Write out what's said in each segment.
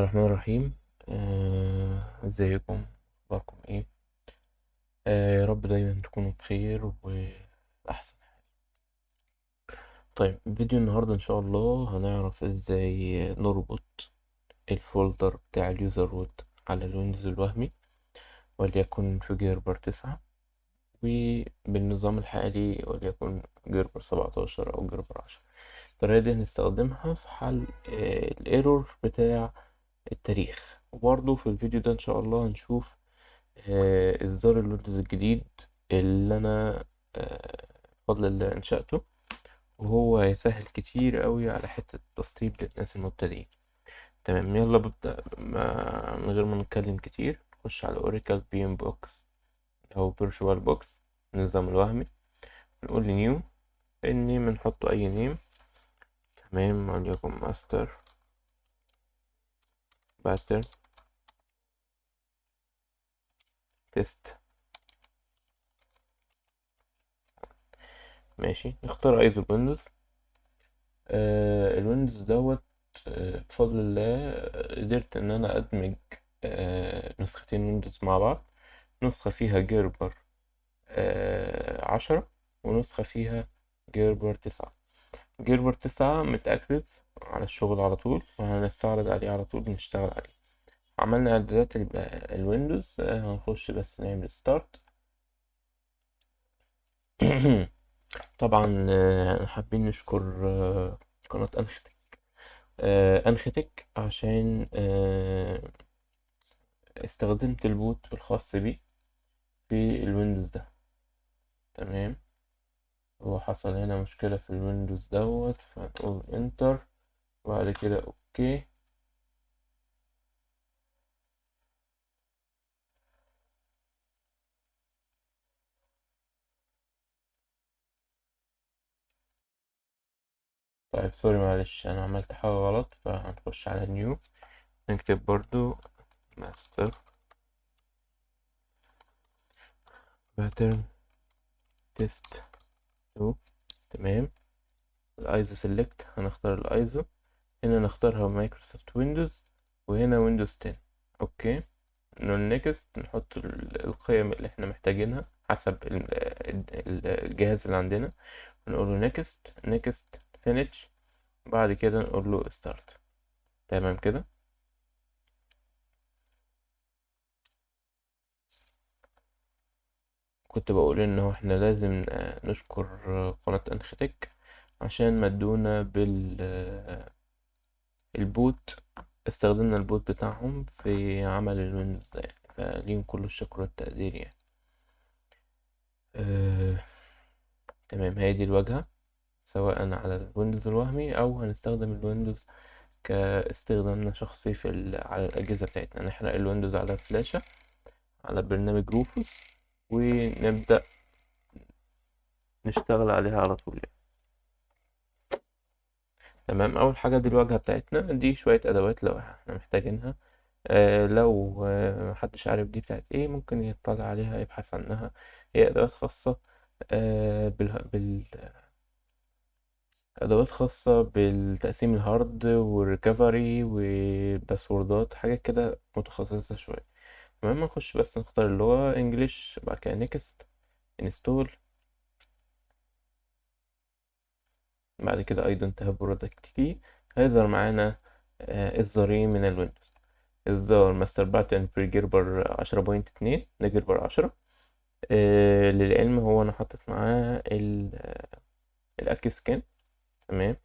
الرحمن الرحيم. ازيكم؟ اخباركم ايه؟ يا رب دايما تكونوا بخير واحسن. طيب، فيديو النهارده ان شاء الله هنعرف ازاي نربط ال folder بتاع ال user root على الويندوز الوهمي، وليكن في Gerber 9، وبالنظام الحالي وليكن Gerber 17 او Gerber 10. الطريقة دي هنستخدمها في حل ال error بتاع التاريخ. وبرضه في الفيديو ده ان شاء الله هنشوف اصدار الويندوز الجديد اللي انا بفضل الله انشأته، وهو هيسهل كتير قوي على حتة التسطيب للناس المبتدئين. تمام، يلا ببدأ من غير ما نتكلم كتير. نخش على Oracle VM Box او VirtualBox، النظام الوهمي. نقول new، ال name نحطه اي name. تمام، وليكن master pattern test. ماشي، نختار ايزو ويندوز. الويندوز دوت، بفضل الله، قدرت ان انا ادمج نسختين ويندوز مع بعض، نسخة فيها Gerber 10 ونسخة فيها Gerber 9. Gerber 9 متأكتف على الشغل على طول، وهنستعرض عليه على طول، بنشتغل عليه. عملنا اعدادات الويندوز، هنخش بس نعمل start. طبعا، حابين نشكر قناة أنختك عشان استخدمت ال boot الخاص بي في الويندوز ده. تمام، هو حصل هنا مشكلة في الويندوز دوت، فنقول enter وبعد كده okay. طيب sorry، معلش انا عملت حاجة غلط، فهنخش على new، نكتب برضو master pattern test 2. تمام، ال ISO select، هنختار الايزو هنا، نختارها مايكروسوفت ويندوز، وهنا ويندوز 10. okay، نقول next، نحط القيم اللي احنا محتاجينها حسب الجهاز اللي عندنا، نقول له next next finish، بعد كده نقول له start. تمام كده. كنت بقول ان هو احنا لازم نشكر قناة انختك عشان مدونا ال boot، استخدمنا ال boot بتاعهم في عمل الويندوز ده فليهم كل الشكر والتقدير. تمام، هي دي الواجهة سواء على الويندوز الوهمي او هنستخدم الويندوز كاستخدامنا شخصي على الأجهزة بتاعتنا. نحرق الويندوز على فلاشة على برنامج روفوس ونبدأ نشتغل عليها على طول. تمام، أول حاجة دي الواجهة بتاعتنا، دي شوية أدوات لو احنا محتاجينها. لو محدش عارف دي بتاعت ايه ممكن يطلع عليها يبحث عنها. هي أدوات خاصة، أدوات خاصة بالتقسيم الهارد والريكفري وباسوردات، حاجات كده متخصصة شوية. تمام، نخش بس نختار اللغة English، بعد كده next install، بعد كده I don't have product key. هيظهر معانا إصدارين من الويندوز، إصدار master pattern في Gerber 10.2، ده Gerber 10. للعلم هو أنا حاطط معاه الأكيو سكان. تمام،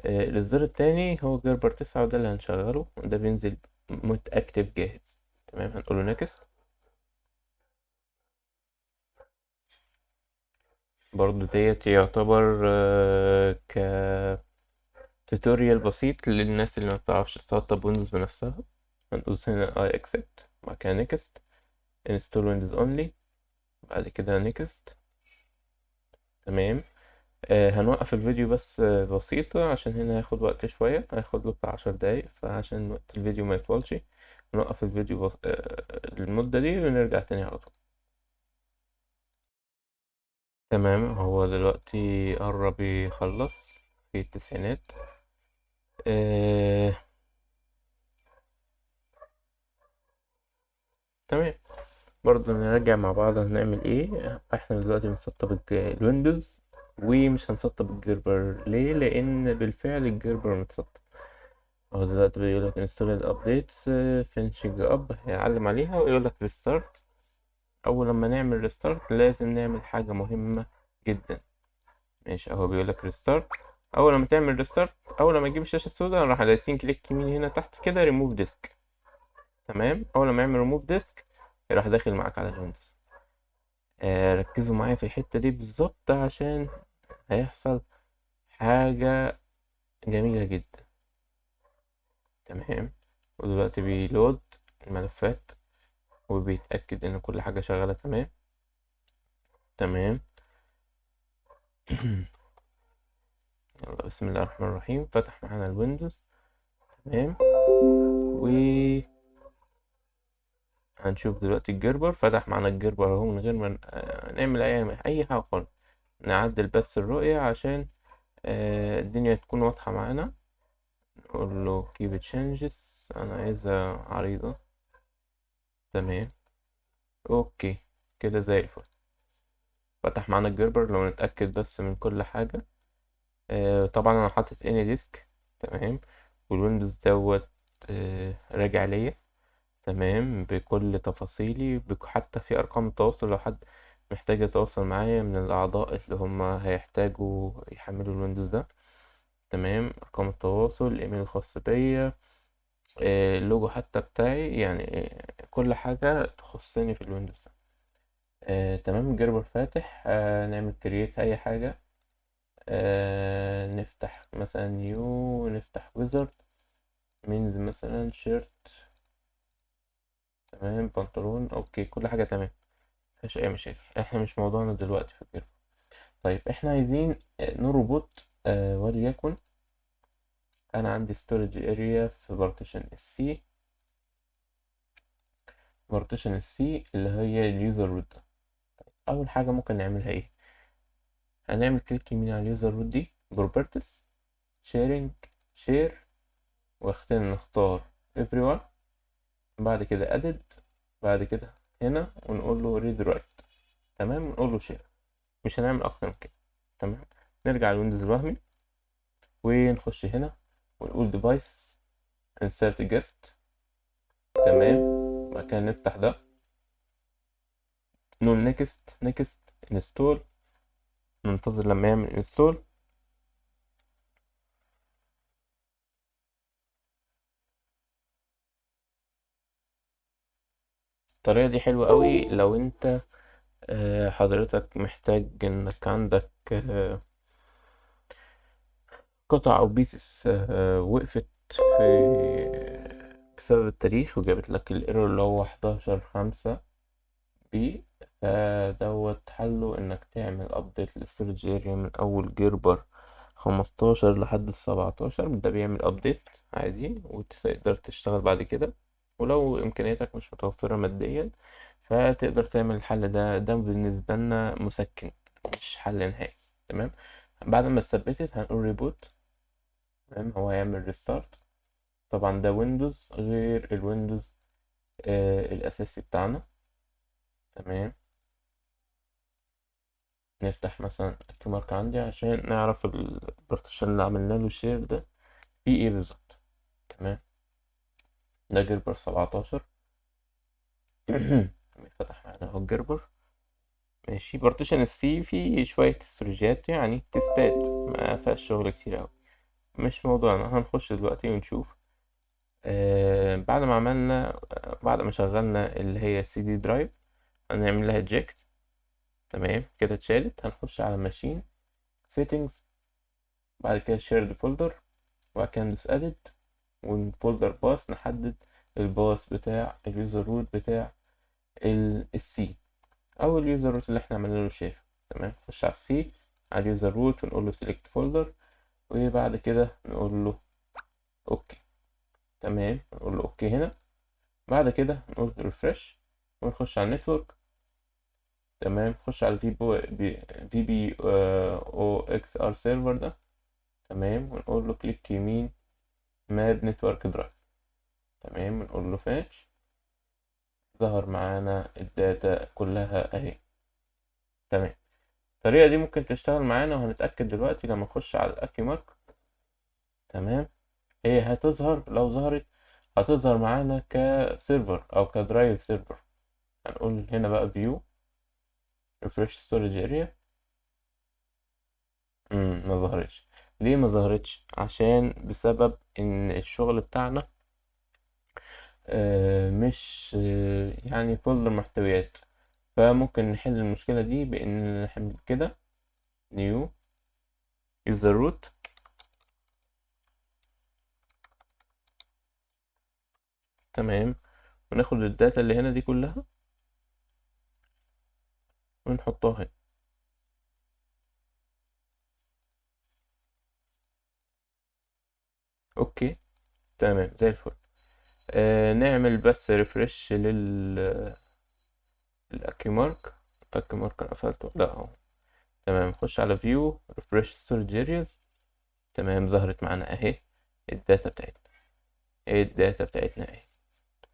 الإصدار التاني هو Gerber 9، وده اللي هنشغله، وده بينزل متأكتف جاهز. تمام، هنقوله next. برضو ديت يعتبر ك tutorial بسيط للناس اللي ما بتعرفش تسطب ويندوز بنفسها. هندوس هنا I accept، بعد كده next، install Windows only، بعد كده next. تمام، هنوقف الفيديو بس، بسيطة عشان هنا هياخد وقت شوية، هياخد له بتاع 10 دقايق، فعشان وقت الفيديو ما يطولش نوقف الفيديو المدة دي ونرجع تاني على طول. تمام، هو دلوقتي قرب يخلص في التسعينات. تمام. برضو نراجع مع بعض هنعمل ايه. احنا دلوقتي بنسطب ال Windows، ومش هنسطب ال Gerber. ليه؟ لان بالفعل ال Gerber متسطب. هو دلوقتي بيقول لك install updates finishing up، هيعلم عليها ويقول لك restart. اول لما نعمل restart لازم نعمل حاجة مهمة جدا. ماشي، اهو بيقول لك restart. اول لما تعمل restart، اول لما تجيب الشاشة السوداء، نروح دايسين click يمين هنا تحت كده ريموف ديسك. تمام، اول لما يعمل ريموف ديسك راح داخل معاك على ال Windows. ركزوا معايا في الحتة دي بالظبط عشان هيحصل حاجة جميلة جدا. تمام، ودلوقتي بي load الملفات وبيتأكد ان كل حاجة شغالة تمام. تمام. يلا بسم الله الرحمن الرحيم. فتح معانا ال Windows. تمام، و هنشوف دلوقتي ال Gerber. فتح معانا ال Gerber اهو من غير ما نعمل اي حاجة خالص. نعدل بس الرؤية عشان الدنيا تكون واضحة معانا. نقول له keep changes، انا عايزها عريضة. تمام، okay كده زي الفل. فتح معانا ال Gerber. لو نتأكد بس من كل حاجة، طبعا انا حاطط AnyDesk. تمام، وال Windows دوت راجع ليا. تمام، بكل تفاصيلي، حتى في ارقام التواصل لو حد محتاج يتواصل معايا من الاعضاء اللي هم هيحتاجوا يحملوا ال Windows ده. تمام، ارقام التواصل، الايميل الخاص بيا، اللوجو حتى بتاعي، كل حاجة تخصني في ال Windows ده. تمام، ال Gerber فاتح. نعمل create اي حاجة. نفتح مثلا new، نفتح wizard men's مثلا shirt. تمام، بنطلون. okay، كل حاجة تمام، مفيش اي مشاكل. احنا مش موضوعنا دلوقتي في ال Gerber. طيب احنا عايزين نربط، وليكن انا عندي storage area في partition ال C، partition ال C اللي هي ال user root ده. اول حاجة ممكن نعملها ايه؟ هنعمل click يمين على ال user root دي، properties، sharing، share، واختار نختار everyone، بعد كده added، بعد كده هنا ونقول له read write. تمام، ونقول له share. مش هنعمل اكتر من كده. تمام، نرجع لل Windows الوهمي ونخش هنا ونقول devices insert guest. تمام، بعد كده نفتح ده، نقول next next install، ننتظر لما يعمل install. الطريقة دي حلوة قوي لو انت حضرتك محتاج انك عندك قطع او pieces وقفت بسبب التاريخ وجابت لك ال error اللي هو 11/5 B، فدوت حله انك تعمل update لل storage area من اول Gerber 15 لحد 17. ده بيعمل update عادي وتقدر تشتغل بعد كده، ولو امكانياتك مش متوفرة ماديا فتقدر تعمل الحل ده. ده بالنسبة لنا مسكن مش حل نهائي. تمام، بعد ما اتثبتت هنقول reboot. تمام، هو هيعمل restart. طبعا ده Windows غير ال Windows الاساسي بتاعنا. تمام، نفتح مثلا ال mark عندي عشان نعرف ال partition اللي عملنا له share ده فيه ايه بالظبط. تمام، ده Gerber 17. فتح معانا اهو ال Gerber. ماشي، partition ال C فيه شوية storage ات، يعني تستات ما فيهاش شغل كتير اوي، مش موضوعنا. هنخش دلوقتي ونشوف. بعد ما شغلنا اللي هي CD drive هنعمل لها eject. تمام كده اتشالت. هنخش على machine settings، بعد كده shared folder، وبعد كده ندوس add، وال folder path نحدد ال path بتاع ال user root بتاع ال C او ال user root اللي احنا عملنا له share. تمام، نخش على ال C على ال user root ونقول له select folder، وبعد كده نقول له okay. تمام، نقول له okay هنا. بعد كده نقول refresh ونخش على ال network. تمام، نخش على في بي او اكس ار سيرفر ده. تمام، ونقول له click يمين map network drive. تمام، ونقول له finish. ظهر معانا ال data كلها اهي. تمام، الطريقة دي ممكن تشتغل معانا، وهنتأكد دلوقتي لما نخش على ال AccuMark. تمام، هي هتظهر، لو ظهرت هتظهر معانا ك server او ك drive server. هنقول هنا بقى view refresh storage area. ما ظهرتش. ليه ما ظهرتش؟ عشان بسبب ان الشغل بتاعنا مش يعني folder محتويات. فممكن نحل المشكلة دي بان نحل كده new user root. تمام، وناخد ال data اللي هنا دي كلها ونحطها هنا. okay تمام زي الفل. نعمل بس refresh لل AccuMark. ال AccuMark انا قفلته، لا اهو. تمام، نخش على view refresh storage areas. تمام، ظهرت معانا اهي ال data بتاعتنا، ايه ال data بتاعتنا اهي.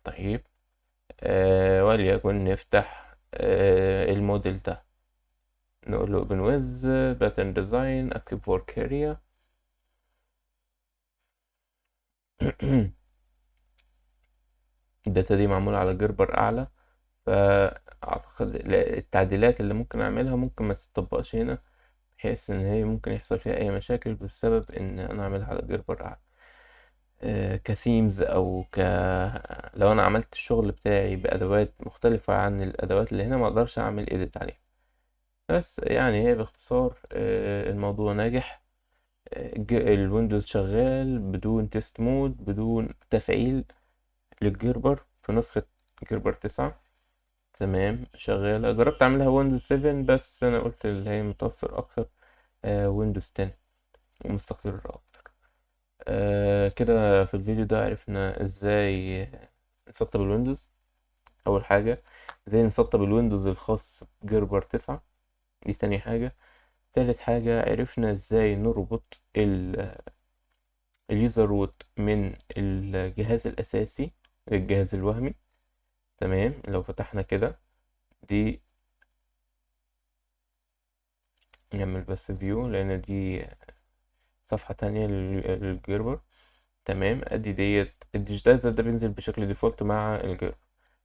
طيب، وليكن نفتح الموديل ده، نقول له open with pattern design active work area. ال data دي معمولة على Gerber أعلى، فأعتقد التعديلات اللي ممكن أعملها ممكن ما تتطبقش هنا، بحيث إن هي ممكن يحصل فيها أي مشاكل بسبب إن أنا أعملها على Gerber أعلى. ك themes أو لو أنا عملت الشغل بتاعي بأدوات مختلفة عن الأدوات اللي هنا ما أقدرش أعمل edit عليها. بس هي باختصار، الموضوع ناجح. ال Windows شغال بدون test mode، بدون تفعيل لل Gerber في نسخة Gerber 9. تمام، شغالة. جربت أعملها Windows 7 بس أنا قلت اللي هي متوفر أكتر، Windows 10 ومستقر أكتر. كده في الفيديو ده عرفنا إزاي نسطب ال Windows. أول حاجة إزاي نسطب ال Windows الخاص ب Gerber 9، دي تاني حاجة. تالت حاجة عرفنا إزاي نربط ال user root من الجهاز الأساسي للجهاز الوهمي. تمام، لو فتحنا كده دي نعمل بس view لأن دي صفحة تانية لل Gerber. تمام، ادي ديت ال digitizer ده بينزل بشكل default مع ال Gerber.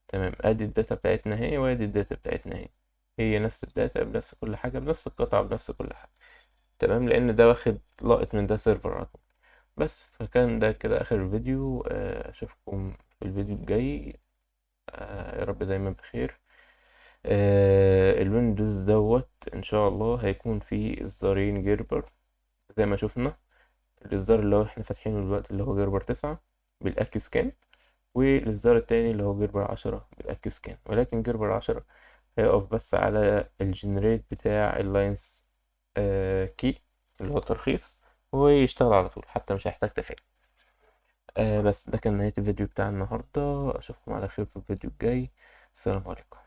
تمام، ادي ال data بتاعتنا اهي، وادي ال data بتاعتنا اهي، هي نفس ال data بنفس كل حاجة، بنفس القطعة، بنفس كل حاجة. تمام، لأن ده واخد لقط من ده server على طول. بس فكان ده كده آخر الفيديو. أشوفكم في الفيديو الجاي. يا رب دايما بخير. ال Windows دوت إن شاء الله هيكون فيه إصدارين Gerber زي ما شفنا، الإصدار اللي هو إحنا فاتحينه دلوقتي اللي هو Gerber 9 بال AccuScan، والإصدار التاني اللي هو Gerber 10 بال AccuScan. ولكن Gerber 10 هيقف بس على ال generate بتاع ال license، key اللي هو الترخيص، ويشتغل على طول، حتى مش هيحتاج تفعيل. بس ده كان نهاية الفيديو بتاع النهاردة. أشوفكم على خير في الفيديو الجاي. السلام عليكم.